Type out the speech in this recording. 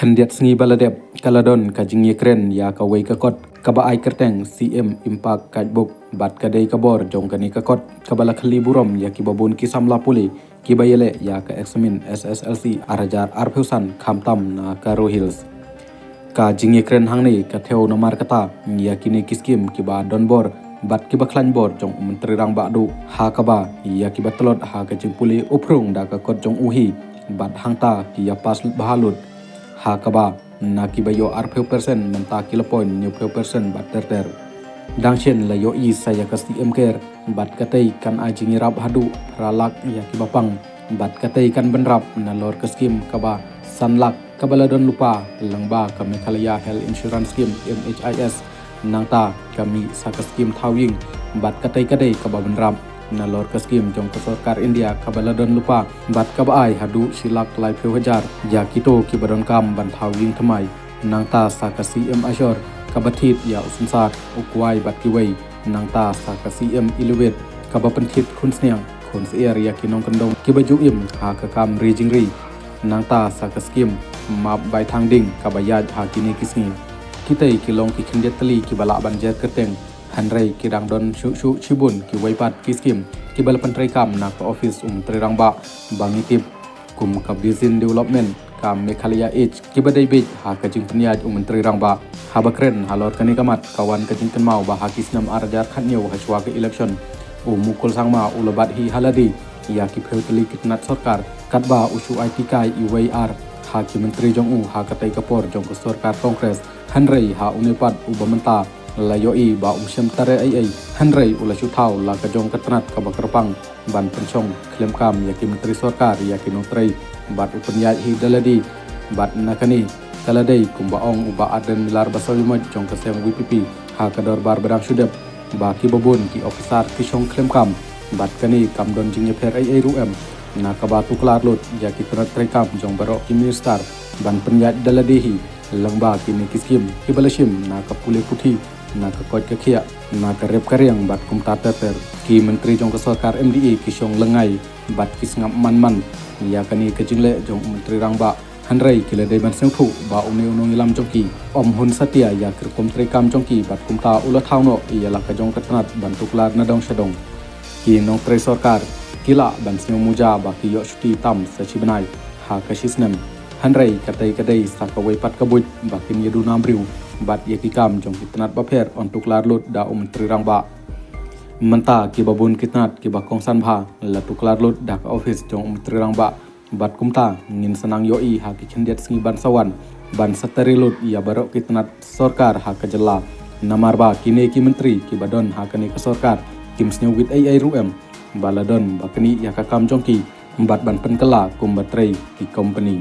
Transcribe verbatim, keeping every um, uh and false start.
Khyndiat sngi ba la dep ka la don ka jingïakren ïa kawei ka kot kaba ai kyrteng C M Impact Guidebook, bad ka dei ka bor jong kane ka kot kaba la kylli burom ïa kiba bun ki samla pule kiba ïaleh ïa ka eksamin S S L C ar hajar arphew san, khamtam na Garo Hills. Ka jingïakren hangne ka thew namar kata ïa kine ki skim kiba don bor bad kiba khlaiñ bor jong u Myntri Rangbah duh, ha kaba ïa kiba tlot ha ka jingpule u phrung da ka kot jong u hi, bad hangta ki ïa pass bha lut, ha kaba na kiba ïoh arphew percent mynta ki la poi hynñiewphew percent bad ter ter. Dang shen la ïohi sa ïa ka C M Care, bad katei kan ai jingïarap haduh phra lak ïa kiba pang, bad katei kan bynrap nalor ka skim kaba san lak kaba la don lypa lyngba ka Meghalaya Health Insurance Scheme, M H I S. Nangta ka mih sa ka skim thaw ïing, bad katei ka dei kaba bynrap nalor ka skim jong ka sorkar India kaba la don lypa, bad kaba ai haduh shi lak laiphew hajar ïa kito kiba donkam ban thaw ïing thymmai. Nangta sa ka C M ASSURE kaba thied ïa u synsar, u kwai bad kiwei. Nangta sa ka C M Elevate kaba pynthit khun sniang khun syiar ïa ki nongkyndong kiba ju im ha ka kam ri jingri. Nangta sa ka skim map bai thang ding kaba ïaid ha kine ki sngi. Kitei ki long ki khyndiat tylli kiba lah ban jer kyrteng, hynrei ki dang don shuh shuh shibun kiwei pat ki skim kiba la pyntreikam na ka ophis u Myntri Rangbah ba ngi tip kum ka Vision Development, ka Meghalaya Edge, kiba dei bieit ha ka jingpynïaid u Myntri Rangbah. Haba kren halor kane ka mat ka wan ka jingkynmaw ba ha ki snem ar hajar khathynñiew, hashwa ka election, u Mukul Sangma u la bat hi ha lade ïa ki phew tylli ki tnat sorkar, katba u shu ai hikai iwei ar ha ki myntri jong u ha katei ka por jong ka sorkar Congress. Hynrei ha une pat uba mynta la ïohi ba um shym trei ei ei, hynrei u la shu thaw la ka jong ka tnat kaba kyrpang ban pynshong khlem kam ïa ki myntri sorkar, ïa ki nongtrei, bad u pynïaid hi da lade. Bad na kane ka la dei kumba ong u Bah Ardent Miller Basaiawmoit jong ka seng VPP ha ka dorbar ba dang shu dep, ba kiba bun ki officer ki shong khlem kam, bad kane kam don jingïapher ei ei ruh em. Na kaba tuklar lut ïa ki tnat treikam jong baroh ki minister ban pynïaid da lade hi lyngba kine ki skim kiba la shim na ka pule puthi, na ka koit ka khiah, na ka rep ka riang bad kumta ter ter. Ki myntri jong ka sorkar MDA ki shong lyngngai bad ki sngap man man ïa kane ka jingleh jong u Myntri Rangbah, hynrei ki la dei ban sngewthuh ba une u nongïalam jong ki um hun satia ïa ki rukom treikam jong ki, bad kumta u la thaw noh ïa la ka jong ka tnat ban tuklar na dong sha dong. Ki nongtrei sorkar ki lah ban sngew muja ba ki ïoh shuti tam sa shi bnai ha ka shi snem, hynrei katei ka dei sa kawei pat ka buit ba kin ïaduna briew bad ïa ki kam jong ki tnat bapher, yn tuklar lut da u Myntri Rangbah. Mynta kiba bun ki tnat kiba kongsan bha la tuklar lut da ka ophis jong u Myntri Rangbah, bad kumta ngin sa nang ïohi ha ki khyndiat sngi ban sa wan ban sa trei lut ïa baroh ki tnat sorkar ha ka jylla. Namar ba kine ki myntri kiba don ha kane ka sorkar kim sngewbit ei ei ruh em ba la don ba knieh ïa ka kam jong ki bad ban pynkylla kumba trei ki company.